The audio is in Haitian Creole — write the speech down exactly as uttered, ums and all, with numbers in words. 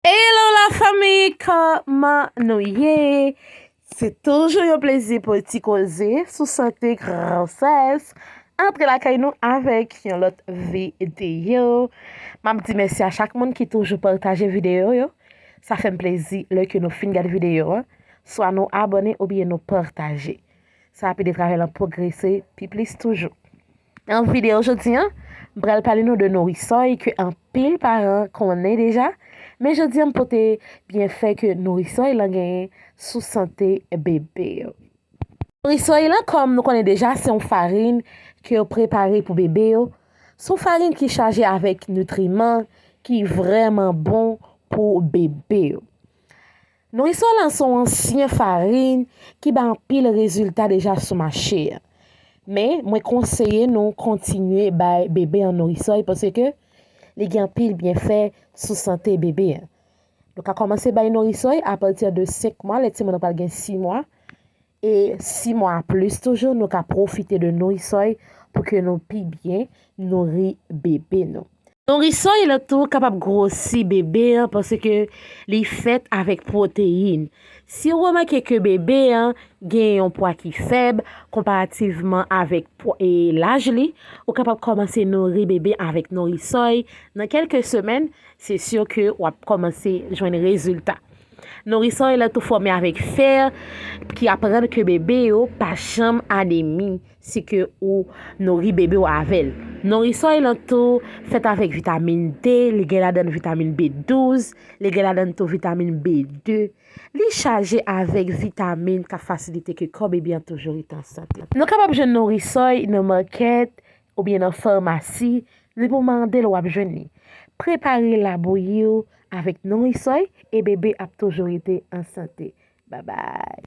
Hello la fanmi, kòman nou ye? Se toujou yon plezi pou ti koze sou sante, gwosès. Antre lakay nou avèk yon lòt videyo. M ap di mèsi a chak moun ki toujou pataje videyo yo. Sa fè m plezi lè ke nou fin gade videyo an. Swa nou abòne oubyen nou pataje. Sa ap ede travay lan pwogrese pi plis toujou. Nan videyo jodi an, m pral pale nou de nourisòy ke anpil paran konnen deja, men jodi an m pote byenfè ke nourisòy lan genyen sou sante bebe yo. Nourisòy lan, kòm nou konnen deja, se yon farin ke yo prepare pou bebe yo. Se yon farin ki chaje avèk nitriman ki vrèman bon pou bebe yo. Nourisòy lan se yon ansyen farin ki bay anpil rezilta deja sou mache a. Men, mwen konseye nou kontinye bay bebe an nourisòy paske li gen anpil byenfè sou sante bebe an. Nou ka kòmanse bay nourisòy apati de senk mwa, lè timoun nan pral gen sis mwa. E sis mwa a plis toujou, nou ka pwofite de nourisòy pou ke nou pi byen nouri bebe nou. Nourisòy lan tou kapab gwosi bebe an paske li fèt avèk pwoteyin. Si w remake ke bebe an gen yon pwa ki fèb konparativman avèk pwa, e laj li, ou kapab kòmanse nouri bebe avèk nourisòy. Nan kèlke semèn, se si ke w ap kòmanse jwenn rezilta. Nourisòy lan tou fòme avèk fè, ki ap rann ke bebe yo pa janm anemi si ke ou nouri bebe w avè l. Nourisòy lan tou fèt avèk vitamin D, li gen ladan l vitamin B douz, li gen ladan l tou vitamin B de. Li chaje avèk vitamin k ap fasilite ke kò bebe an toujou rete an sante. Nou kapab jwenn nourisòy nan makèt oubyen nan famasi, li pou mande l w ap jwenn li. Prepare labouyi w avèk nourisòy e bebe ap toujou rete an sante. Babay.